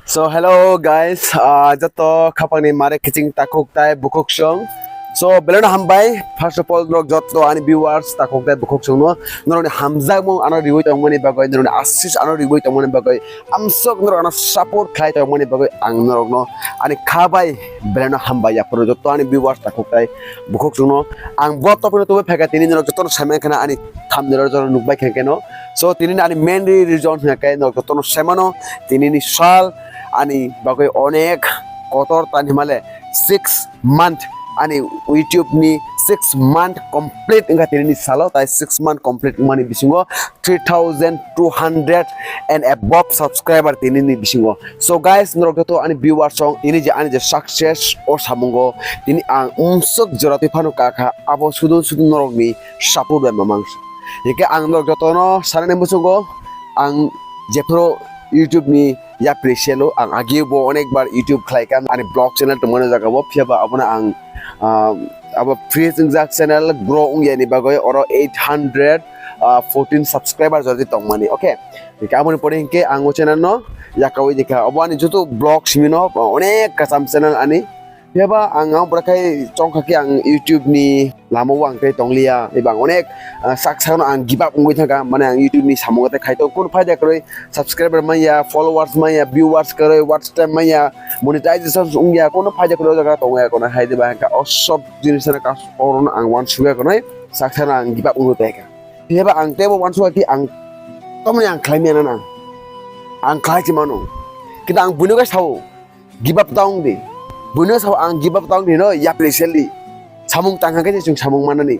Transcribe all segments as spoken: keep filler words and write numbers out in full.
So hello guys, ah, joto khapangni mare kiching takhuk tai bukhuk song. So belai no hambai, first of all norok joto ani viewers takhuk tai bukhuk song no, norok ni hamjakmung ano riwi tongmani bagwi, norok ni asis ano riwi tongmani bagwi, amsok norok ano support khlai tongmani bagwi ang norok no ani kha bai belai no hambai yaphuru joto ani viewers takhuk tai bukhuk song no. Ang bo topino tubu pheka tini norok joto no samai khana ani thumbnail o joto nukbai khe keno. So tini ani main reason hwnkhe norok joto no semano tini ni sal ani bagwi onek kotor tani himale six month ani YouTube ni six month complete wngkha tini ni salo, tai six month complete wngmani bisingo three thousand two hundred and above subscriber tini ni bisingo. So guys, norok joto ani viewers song tini je ani je success o samungo tini ang umsok jora twi phano kakha abo sudu sudu norok ni support bai mamang. Hingke ang norok jotono sanani muchungo ang jephuru YouTube ni yapri selo ang agi bo onek bar YouTube khlai kha ani vlog channel tongmani jaga bo phiya ba abono ang ah, abo freeze wngjak channel grow wngya ni bagwi oro eight hundred fourteen subscriber jodi tongmani, okay. Hingke aboni pore hingke ang o channel no yakawi dikha obo ani joto vlog simi no onek kasam channel ani. Phiya ba ang ang bwrwk khai chongkha khe ang YouTube ni lama o ang tei tongliya, eba ang onek ah, sak sakno ang give up wngwi thangkha, mane ang YouTube ni samung tei khaito kunu phaida kwrwi subscriber manya, followers manya, viewers kwrwi, watch time manya, monetization wngya, kunu phaida kwrwi o jaga tongo ya kono hai diba hwnkha o sob jinis no kas orono ang uansukya kono sak sakno ang give up wngwi paikha. Phiya ba ang teibo uansukha khe ang tomoni ang khlai manya nang, ang khlai se mano, kintu ang buino khe sao. Give up ta wng di. Buino sao ang give up ta wng di no, yapri sel di. Samung tangkha khe chwng samung manani.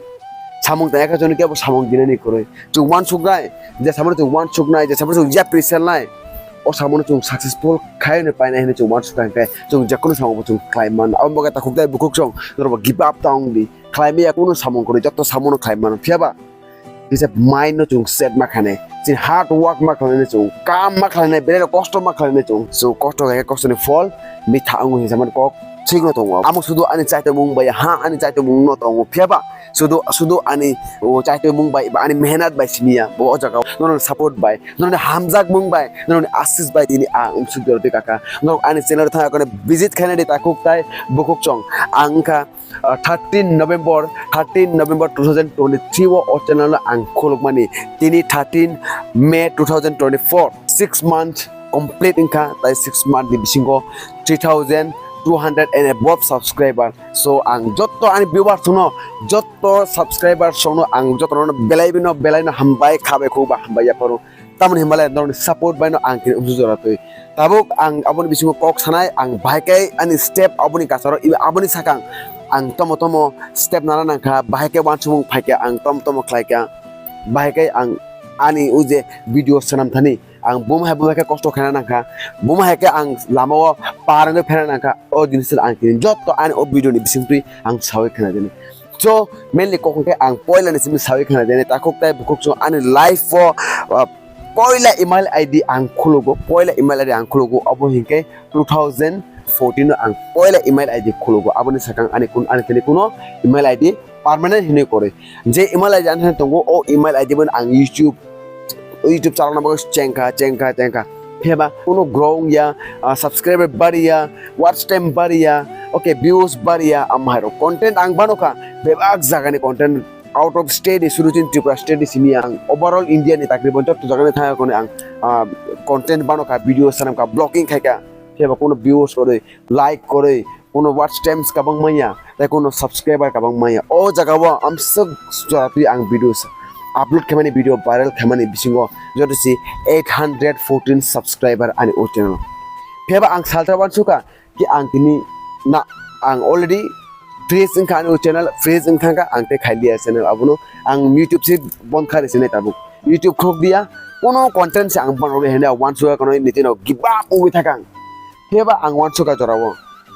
Samung tangya khe chwng kebo samung dinani kwrwi. Chwng uansuknai, je samano chwng uansuknai, je samano chwng yapri selnai. O samono chwng successful khai hwnwi painai hwnwi chwng uansukha hwnkhe chwng jekono samungo chwng khlai man. Abo bagwi takhuk tai bukhuk song, norokbo give up ta wng di. Khlai maya kunu samung kwrwi, joto samono khlai mano. Phiya ba? Kisa mind no chwng set ma khlainai, chini hard work ma khlainai, chwng kam ma khlainai, belai no kosto ma khlainai chwng. So kosto khe kosto ni phol mitha wngo hinwi samani kok thik no tongo. Amo sudu ani chaitomung bai ha ani chaitomung no tongo, phiya ba sudu sudu ani o chaitomung bai ba ani mehnat bai simi ya bo o jaga o norok support bai, norok hamjakmung bai, norok asis bai tini ang umsuk jora twi kaka norok ani channel thang kono visit khainai di takhuk tai bukhuk song ang wngkha. Ah, thirteen November, thirteen November two thousand twenty-three o, o channel no ang khulukmani. Tini thirteen May two thousand twenty-four, six months complete wngkha, tai six month ni bisingo three thousand two hundred and above subscriber. So ang joto ani viewers no, joto subscribers no ang joto no belai bino belai no hambai khabai khuba hambai yapharo. Tamoni himale norokni support bai no ang kini umsu jora twi. Tabuk ang aboni bisingo kok sanai, ang bahai khe ani step aboni kasaro, iba aboni sakang ang tomo tomo step nana nangkha, bahai khe uansukmung phaikha, ang tomo tomo khlaikha, bahai khe ang ani o je video swnam thani ang buma hai buma khe kosto khaina nangkha, buma hai khe ang lama o par wngwi phaina nangkha, o jinis ang kini jotto ani o video ni bising twi ang sawi khna dini. So mainly kok hwnkhe ang poila ni simi sawi khna dini, takhuk tai bukhuk chwng ani life o, ah, poila email I D ang khulugo, poila email I D ang khulugo, obo hinkhe two thousand fourteen o ang poila email I D khulugo, aboni sakang ani kun ani tini kuno email I D permanent hinwi kwrwi. Je email I D ani thani tongo, o email I D bono ang YouTube, YouTube chalokna bagwi chengkha, chengkha, chengkha. Pheba kuno grow wngya, ah, subscriber bariya, watch time bariya, okay, views bariya, amahairok content ang banokha, bebak jagani content out of state ni, suru chini Tripura state ni simi ang overall India ni takriban jotto jagani thangkha kono ang, ah, content banokha, video sanamkha, vlogging khaikha, pheba kuno views kwrwi, like kwrwi, kuno watch times kabang manya, tei kuno subscriber kabang manya. O jaga o amswk jora twi ang videos upload khaimani, video viral khaimani bisingo joto si eight hundred fourteen subscriber ani o channel. Pheba ang salta uansukha ki ang tini na ang already freeze wngkha ani o channel, freeze wngthangkha ang tei khailiya channel abono ang YouTube se bond kha rwsini tabuk. YouTube khuluk diya, kuno content se ang banrogwi hwnwi uansukha kono nitino give up wngwi thangkha ang. Phiyaba ang uansukha jorao.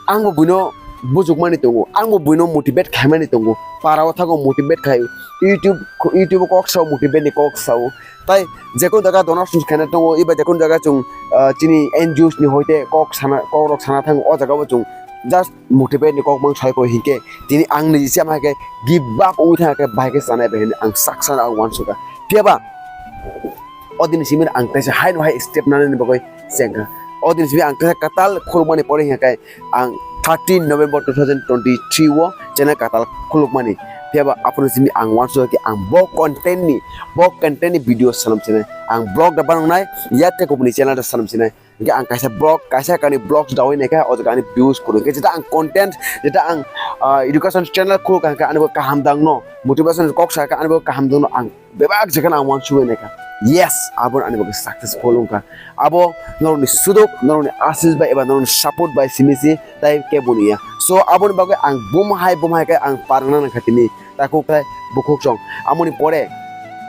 Ang bo buino bujukmani tongo, ang bo buino motivate khaimani tongo. Para o thago motivate khai. YouTube, YouTube o kok sao, motivate ni kok sao. Tai jekun jaga donation khaina tongo, iba jekun jaga chwng, ah, chini N G Os ni hoite kok sana, kok rok sana thango, o jaga bo chwng just motivate ni kok mang sai koi hinkhe tini ang ni se ama khe give up wngwi thangkhe bahai khe sanai bai hinwi ang sak sana ang uansukha. Phiyaba o dini simi ang kaisa haino hai step nanani bagwi chengkha. O din simi ang kaisa katal khulukmani pore hingkha khe ang thirteen November two thousand twenty-three o channel katal khulukmani. Phiya ba aphuru simi ang uansukha khe ang bo content ni, bo content ni video salam sinai. Ang vlog da banangnai, ya tei kubuni channel da salam sinai. Hingke ang kaisa vlog, kaisa kani vlogs dawi naikha, o jaga ani views kwrwi. Hingke jeta ang content, jeta ang, ah, education channel khulukha hingke ani bo kaham dangno, motivation kok sakha ani bo kaham dangno ang bebak jekhan ang uansugwi naikha. Yes, abo ani bo successful wngkha. Abo norokni sudok, norokni asis bai eba norokni support bai simi si tai kebo niya. So aboni bagwi ang bumhai bumhai khe ang parna nangkha tini takhuk tai bukhuk song. Amoni pore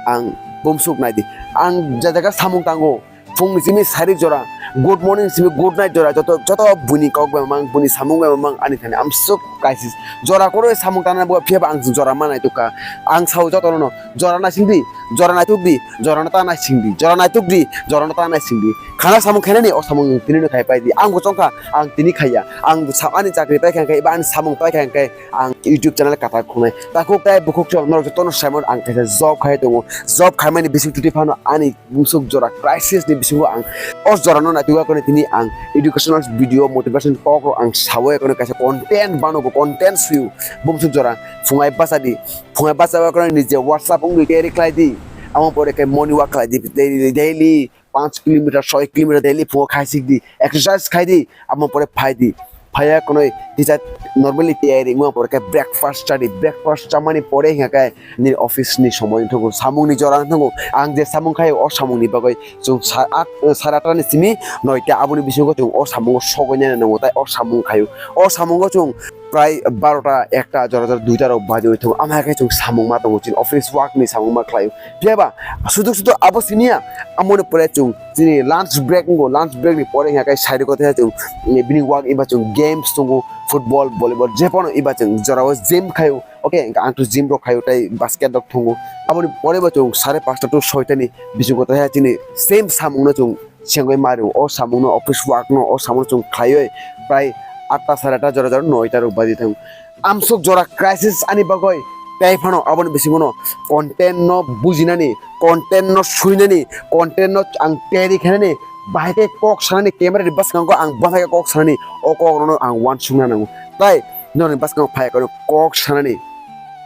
ang bumsuk naidi. Ang je jaga samung tango, phungni simi sari jora, good morning simi good night jora, joto, joto buini kok bai mang, buini samung bai mang, ani thani amsuk crisis. Jora kwrwi samung tana bo phiya ba ang jora ma naitukha. Ang sao jotono no, jora naisingdi, jora naitukdi, jora no ta naisingdi, jora naitukdi, jora no ta naisingdi. Khana samung khainani, o samung tini no khai paidi. Ang bo chongkha, ang tini khaiya. Ang sa-, ani chakri paikha khe, ba ani samung paikha khe, ang YouTube channel katak khungnai. Takhuk tai bukhuk chong, norok jotono saimon ang kaisa job khai tongo. Job khaimani bising tuti phano ani bumsuk jora crisis ni bisingo ang o jora no naituga kone tini ang educational video motivation kok rok ang sawi kone kaisa content bano bo content suyu bumsuk jora phungai basa di phungai basa kone nije WhatsApp ungwi carry khlai di amo pore khe morning walk khlai di daily daily panch kilometer soi kilometer daily phungo khaisik di exercise khai di amo pore phai di phaiya kone tisa normally tiyari ungma pore khe breakfast cha di breakfast chamani pore hingkha khe nini office ni somoi wngthogo, samung ni jora wngthogo. Ang je samung khaio, o samung ni bagwi chwng sa-, at, sara atta ni simi noita aboni bisingo chwng o samungo sogwi nai nango, tai o samung khaio. O samungo chwng prai barota, ekta, jora jora duita rok baji oi tongo. Ama hai khe chwng samung ma tongo, chini office work ni samung ma khlaio. Phiya ba suduk suduk abo simi ya, amoni pore chwng chini lunch break wngo, lunch break ni pore hingkha khe side o kotha chwng bini work iba chwng games tongo, football, volleyball, je phano iba chwng jora o gym khaio. Oke, hingke ang to gym rok khaio tei basket rok thungo. Aboni pore bo chwng sare pasta to soita ni bisingo taiha chini same samung no chwng sengwi mari o samung no office work no o samung no chwng khlaiwi prai atta sare atta jora jora noita rok baji thang. Amsuk jora crisis ani bagwi tei phano aboni bisingo no content no bujinani, content no suinani, content no ang teri khainani, bahai khe kok sanani camera ni bwskango ang bahai khe kok sanani o kok rok no ang uansukna nango. Tai norokni bwskango phai khe kok sanani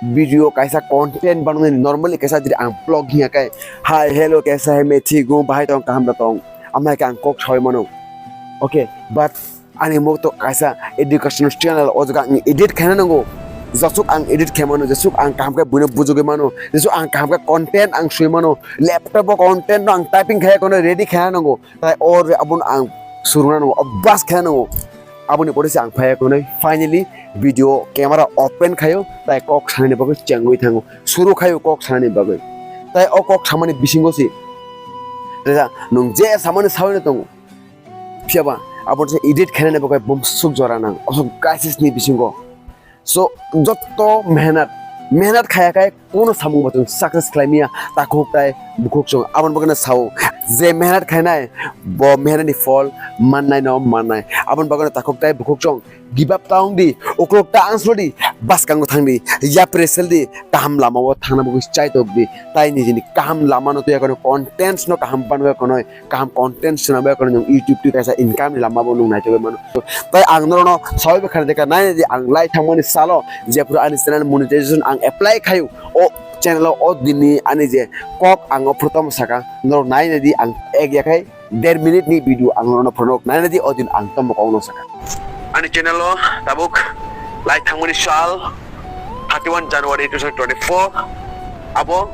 video kaisa content banwi normally kaisa jodi ang vlog hiya khe hi hello kaisa hai methi gung bahai tong kaham da tong amai khe ang kok sawi mano. Okay, but ani mok to kaisa educational channel o jaga ang edit khaina nango. Jasuk ang edit khai mano, jasuk ang kaham khe buino bujugwi mano, jasuk ang kaham khe content ang sui mano, laptop o content no ang typing khai kono ready khaina nango. Tai o re abun ang suruna nango, obas khaina nango. Aboni pore se ang phai kono finally video camera open khayo, tai kok sanani bagwi chengwi thango, suru khayo kok sanani bagwi. Tai o kok samani bisingo se resa nung je samani sawi no tongo. Phiya ba abo se edit khainani bagwi bumsuk jora nang, asuk crisis ni bisingo. So, jotto mehnat, mehnat khaya khai kuno samung bo chwng success khlai maya, takhuk tai bukhuk chwng aboni bagwi no sao, je mehnat khainai bo mehnat ni phol mannai no mannai, aboni bagwi no takhuk tai bukhuk chwng give up ta wng di, uklok ta anslo di, bwskango thang di, yapre sel di, kaham lama o thangna bagwi chaitok di, tai nijini kaham lama no twi yakhwno contents no kaham banwi yakhwno kaham content swnamwi yakhwno nwng YouTube twi kaisa income ni lama bo nwng naitugwi mano. Tai ang norokno sawi bwkha de kha nai di ang lai thangmani salo jephuru ani channel monetization ang apply khaio o channel o o dinni ani je kok ang o prothom saka norok nai nai di ang ek yakhai der minute ni video ang norokno phunuk nai nai di o din ang tamo kok no saka. Ani channel o tabuk lai thangmani sal thirty-one January two thousand twenty-four abo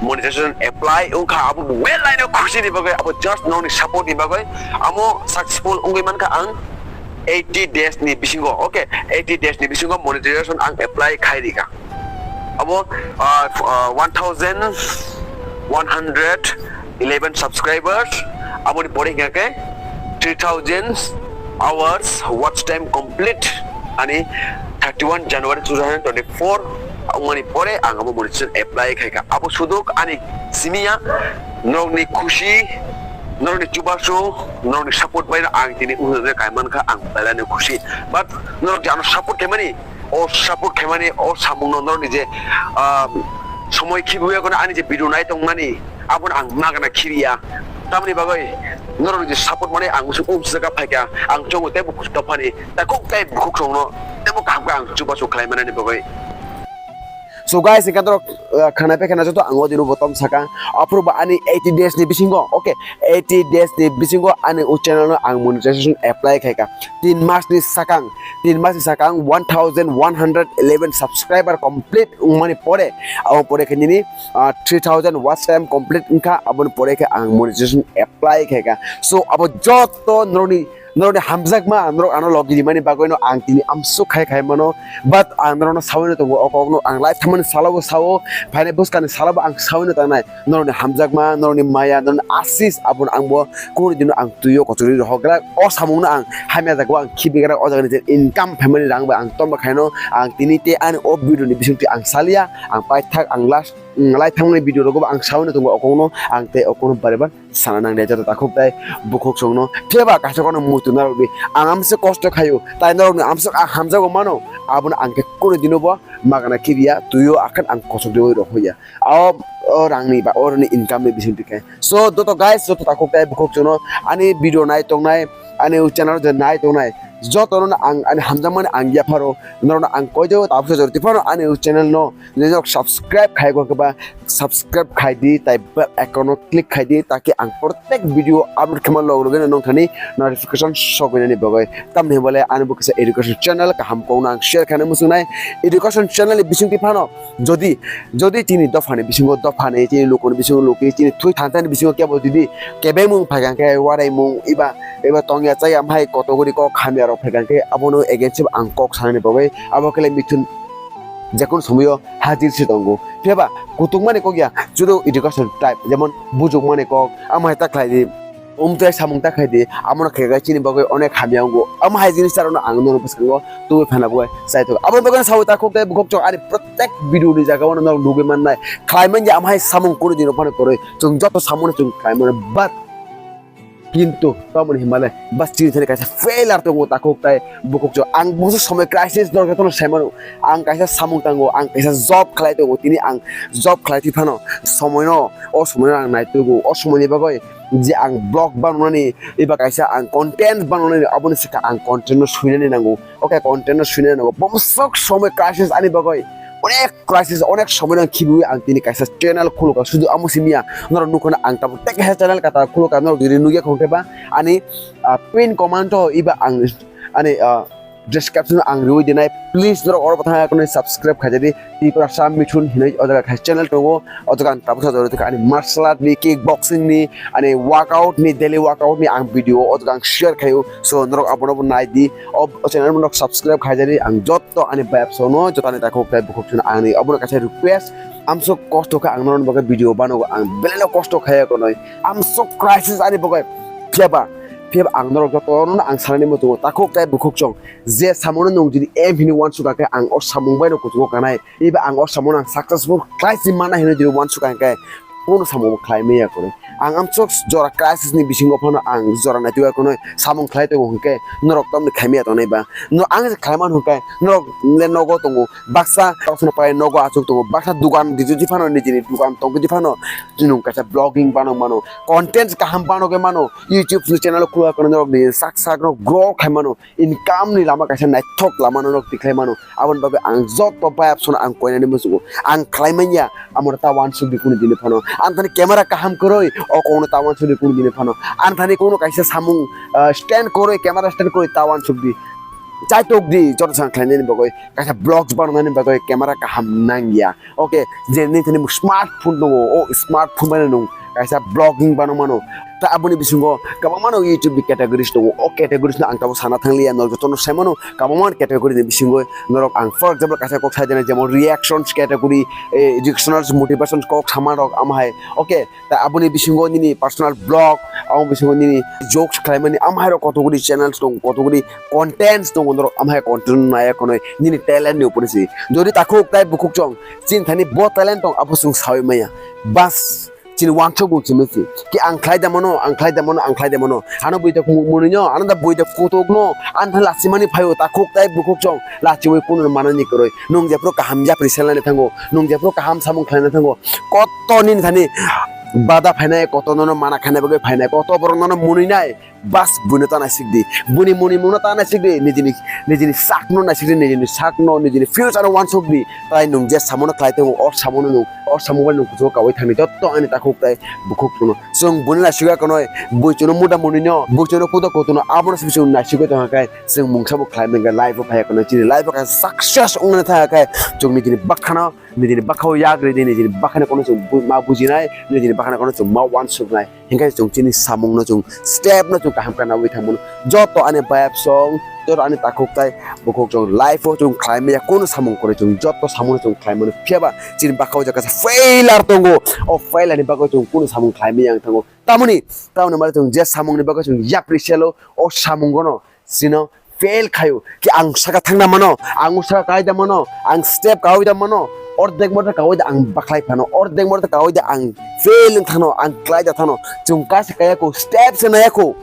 monetization apply wngkha abo well line o khusi ni bagwi abo just nokni support ni bagwi amo successful wngwi mankha ang eighty days ni bisingo, okay, eighty days ni bisingo monetization ang apply khai rikha abo ah, ah, one thousand one hundred eleven subscribers, aboni pore hingkha khe three thousand hours watch time complete ani thirty-one January two thousand twenty-four wngmani pore ang abo monetization apply khaikha. Abo suduk ani simiya norokni khusi, norokni chubachu, norokni support bai ang tini uhur kaimankha ang belai no khusi. But norok je ano support khaimani o support khaimani o samungno norokni je, ah, somoi khibiwi kono ani je video nai tongmani abono ang magana khiriya. Tamoni bagwi Norok ni support mani ang musu um saka phaikha, ang chongo tei bukhuk dophani, takhuk tei bukhuk chongno tei bo kaham khe ang chubachu khlai manani bagwi. So guys, hingkha norok, uh, khana pekha na joto ang o dino bo tom saka, aphuru bo ani eighty days ni bisingo, okay, eighty days ni bisingo ani o channel no ang monetization apply khaikha. Tin mas ni sakang, tin mas ni sakang one thousand one hundred eleven subscriber complete wngmani pore, abo pore khe nini, ah, three thousand watch time complete wngkha, aboni pore khe ang monetization apply khaikha. So abo joto norokni, norokni hamjakma, norok ano logi rimani bagwino ang tini amsuk khai khai mano, but ang norokno sawi no tongo, o kokno ang live thangmani salo bo sao, phainai bwskangni salo bo ang sawi no tangnai. Norokni hamjakma, norokni maya, norokni asis, abono ang bo kunu dino ang twi o kochorwi rohorgwlak. O samungno ang hamya jaga o ang khibigrwk, o jagani je income phaimani rang bai ang tongma khaino, ang tini tei ani o video ni bisingtwi ang salia, ang paithak ang last, mm, lai thangmani video rogo bo ang sawi no tongo, o kokno ang tei o kokno bari bar sana nang de joto takhuk tei bukhuk chongno. Phiya ba kaisa kono muitu narwkdi, ang amse kosto khaio, tai norokni amsuk ang hamjago mano, abono ang khe kunu dino bo magana khibiya, twi o akhar ang kochok deui rohorya. O, o rangni ba, o rangni income ni bising twi khe. So, joto guys, joto takhuk tei bukhuk chwngno ani video nai tongnai, ani channel je nai tongnai, jotono ang ani hamjakmani ang yapharo, norokno ang koido tabuksa jora twi phano ani channel no norok subscribe khai khe ba subscribe khai di, tai bell icon no click khai di, taki ang protek video upload khe ma log logino nong thani notification sogwinani bagwi. Tamni hwnba le ani bo kisa education channel kaham kokno ang share khaina muchungnai. Education channel ni bising twi phano jodi, jodi chini dophani bisingo dophani, chini lukuni bisingo luki, chini thwi thanthani bisingo kebo jodi kebengmung phaikha khe, waraimung, iba, iba tongya chaya amhai kotogori kok hamya rok phaikha khe, abono against o ang kok sanani bagwi abo khe le mithun jekunu somoyo hajir se tongo. Phiya ba kutukmani kok ya, judo education type, jemon bujukmani kok, amhai ta khlai di. Umtwi samung ta khai di, amo no khe khe chini bagwi onek hamya wngo. Amo hai jinis charwno ang nono bwskango tubui phana bagwi chai tongo. Aboni bagwi sawi takhuk tei bukhuk chwng ani protek video ni jaga o norok nugwi mannai. Khlai manya amo hai samung kunu dino phano kwrwi. Chwng joto samung no chwng khlai mano, but kintu tamoni hinmale bas chini thani kaisa failure tongo takhuk tei bukhuk chwng. Ang bungsa somoi crisis norok jotono sai mano. Ang kaisa samung tango, ang kaisa job khlai tongo. Tini ang job khlai twi phano somoi no, o somoi no ang nai tugo. O somoi ni bagwi je ang vlog banani, eba kaisa ang content banani, aboni saka ang content no suinani nango. Okay, content no suinani nango. Bomsok somoi crisis ani bagwi, onek crisis, onek somoi no khibiwi ang tini kaisa channel khulukha. Sudu amo simiya, norok nukhana ang tabuk tei kaisa channel kata khulukha, norok diri nugya khong khe ba ani, ah, pin comment o eba ang ani, ah, description o ang riwi dinai. Please norok oro bwthang icon ni subscribe khaijadi. Tiprasa Mithun hinwi o jaga khai channel tongo. O jaga ang tabuk sajak rwtwkha ani martial art ni, kick boxing ni, ani workout ni, daily workout ni ang video o jaga ang share khaio. So norok abono bo nai di. O, o channel no norok subscribe khaijadi. Ang jotto ani bayap sono, jotto ani takhuk tei bukhuk sono ani obono kaisa request. Amsok kosto khe ang norokni bagwi video banogo. Ang belai no kosto khaiya konoi. Amsok crisis ani bagwi. Phiya ba, phiya ba ang norok jotono ang sanani muchungo takhuk tei bukhuk chwng. Je samono nwng jodi aim hini uansukha khe ang o samung bai no kuchugo kanai. Eba ang o samung ang successful khlai si mana hino jodi uansukha khe kono samung bo khlai maya kwrwi. Ang amsok jora crisis ni bisingo phano ang jora naitugwi kwrwi samung khlai tongo hwnkhe norok tamni khlai maya tongnai ba. No ang je khlai man hwnkhe norok le nogo tongo, baksa koksano pai nogo achuk tongo, baksa dukan dijiti phano nijini dukan tongkiti phano nwng kaisa vlogging bano mano, content kaham bano khe mano, YouTube channel khulwa kwrwi norok ni sak sak no grow khai mano. Income ni lama kaisa naithok lama no nok tikhlai mano. Aboni bagwi ang joto bayap sono ang koinani muchungo. Ang khlai manya, amo ta uansuk di kunu dini phano. Ang thani camera kaham kwrwi, o kokno ta uansuk di kunu dini phano. Ang thani kunu kaisa samung, ah, stand kwrwi, camera stand kwrwi ta uansuk di. Chaitok di, joto sang khlainani bagwi. Kaisa vlogs bananani bagwi camera kaham nangya. Okay, je nini thani smartphone tongo, o smartphone bai nwng kaisa vlogging bano mano. Ta aboni bisingo kwbangma no YouTube ni categories tongo. O categories no ang tabuk sana thangliya, no jotono sai mano, kwbangma category ni bisingo norok ang, for example, kaisa kok sai dena, jemon reactions category, eh, educational motivation kok sama rok amo hai. Okay, ta aboni bisingo nini personal vlog, aboni bisingo nini jokes khlaimani amo hai rok kotogori channels tongo, kotogori contents tongo, norok amo hai content no naya khonoi nini talent ni upor se. Jodi takhuk tai bukhuk chwng, chini thani bo talent tong, abo chwng sawi maya. Bas, chini uansuk bo chini se. Ki ang khlai da mano, ang khlai da mano, ang khlai da mano. Ano bui da kumu muni no, ano da bui da kutuk no, ano da lachi mani phaio, takhuk tai bukhuk chwng, lachi wi kunu manani kwrwi. Nwng jephru kaham yapri selnani thango, nwng jephru kaham samung khlaina thango. Kotto nini thani bada phainai, koto nono mana khainai bagwi phainai, koto borok nono munui nai, bas buino ta naisik di. Buni muni mungno ta naisik di, nijini, nijini sakno naisik di, nijini sakno, nijini future-no wansuk di. Tai nwng je samono khlai tongo, o samono nwng, o samung bai nwng kuchugo kaui thangdi, jotto ani takhuk tai bukhuk phano. Chwng buino naisik ya kono, buichuno muda munino, buichuno kuda kutuno, abono se chwng naisigwi tongkha khe, chwng mungsa bo khlai mankha, life-o phai kono, chini life-o kha success wngnani thangkha khe, chwng nijini bakhano, nijini bakhao yak ridi, nijini bakhani kono chwng bu-, ma bujinai, nijini bakhani kono chwng ma wansuknai. Hinkhe chwng chini samungno chwng step-no chwng kaham khe nawi thangmano. Joto ani bayap song, joto ani takhuk tai bukhuk chwng life-o chwng khlai maya, kono samung kwrwi chwng joto samungno chwng khlai mano. Phiyaba chini bakhao jaka sa failure tongo, o failure-ni bagwi chwng kono samung khlai maya wng thango. Tamoni, tamoni mare chwng je samungni bagwi chwng yapri selo, o samungono chino fail khaio. Ki ang saka thangna mano, ang saka kaida mano, ang step kawi da mano, ordek mota kawi da ang baklai phano, ordek mota kawi da ang fail wng thano, ang klai da thano. Chwng kaisa kaya ko step se naya ko,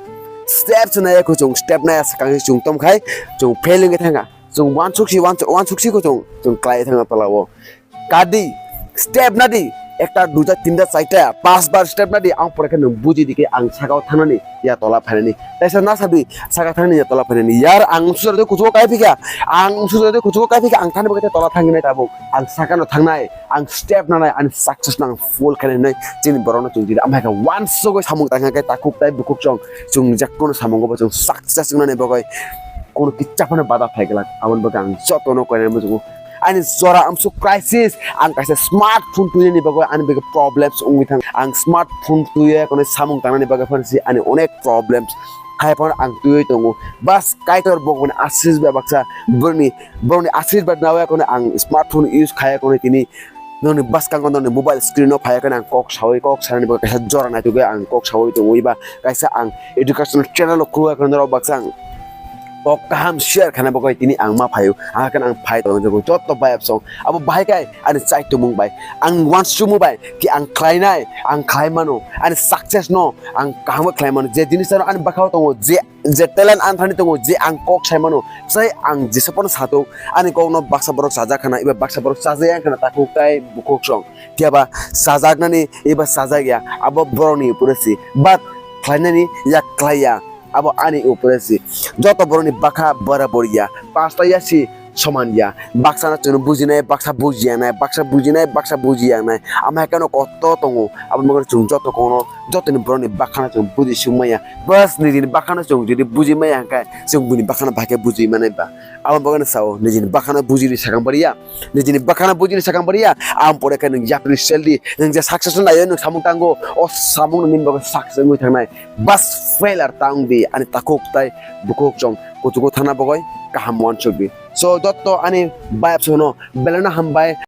step se naya ko, chwng step naya sakang chwng tom khai, chwng fail wngwi thangkha. Chwng wansuk si, wansuk, wansuk si ko chwng, chwng klai thangna tola o. Kadi, step nadi, ekta, duita, tinta, chaita, pas bar step nadi, ang pore khe nwng buji di khe ang sakao thangnani, ya tola phainani. Taisa na sabi, saka thangnani, ya tola phainani. Yar ang sujar de kuchugo kai phika, ang sujar de kuchugo kai phika, ang thani bagwi tola thangnai tabuk. Ang sakano thangnai, ang step nanai, ang success nang full khainai hinwi chini borokno chwng tini. Amhai khe wansugwi samung tangkha khe takhuk tai bukhuk chwng, chwng je kono samungo bo chwng success wngnani bagwi kono kicha phano bada phai glak. Aboni bagwi ang jotono koinai muchungo. Ani jora amsuk crisis, ang kaisa smartphone tuinani bagwi ani bagwi problems wngwi thang. Ang smartphone tuiya kono samung tangnani bagwi phano si ani onek problems. Hai phano ang tuiwi tongo. Bas Kaitor bo kono ashish ba baksa borokni, borokni ashirbad nawi kono ang smartphone use khaiya kono tini nokni bwskango nokni mobile screen o phaiya kono ang kok sawi, kok sanani bagwi kaisa jora naitugwi ang kok sawi tongo. Eba kaisa ang educational channel o khulwi kono norok baksa ang kok kaham share khaina bagwi tini ang ma phaio. Ang khe ang phai tongo joto bayap song. Abo bahai kai ani chai tumung bai. Ang wansukmung bai ki ang khlainai, ang khlai mano. Ani success no ang kaham khlai mano. Je jinis ano ani bwkhao tongo, je, je talent ani thani tongo, je ang kok sai mano. Sai ang jesa pono satok ani kokno baksa borok chajak khana, eba baksa borok chajak yang khana takhuk tai bukhuk song. Phiya ba chajaknani eba chajak ya, abo borokni upore si. But khlainani yak khlai ya. Abo ani upore si. Joto borokni bwkha borabor ya, pasta ya si soman ya. Baksano chwngno bujinai, baksa bujiyanai, baksa bujinai, baksa bujiyanai. Amhai khe no koto tongo. Aboni bagwi chwng joto kono, jotoni borokni bwkhano chwng buji suk maya. Bas nijini bwkhano chwng jodi buji maya hwnkhe, chwng buini bwkhano bahai khe buji manai ba. Aboni bagwi no sao, nijini bwkhano bujidi sakang bariya. Nijini bwkhano bujini sakang bariya. Aboni pore khe nwng yapri seldi. Nwng je success no naiyo nwng samung tango. O samung no nini bagwi success wngwi thangnai. Bas failure ta wng di, ani takhuk tai bukhuk chwng kuchugo thana bagwi kaham uansuk di. So, jotto ani bayap sono belai no hambai.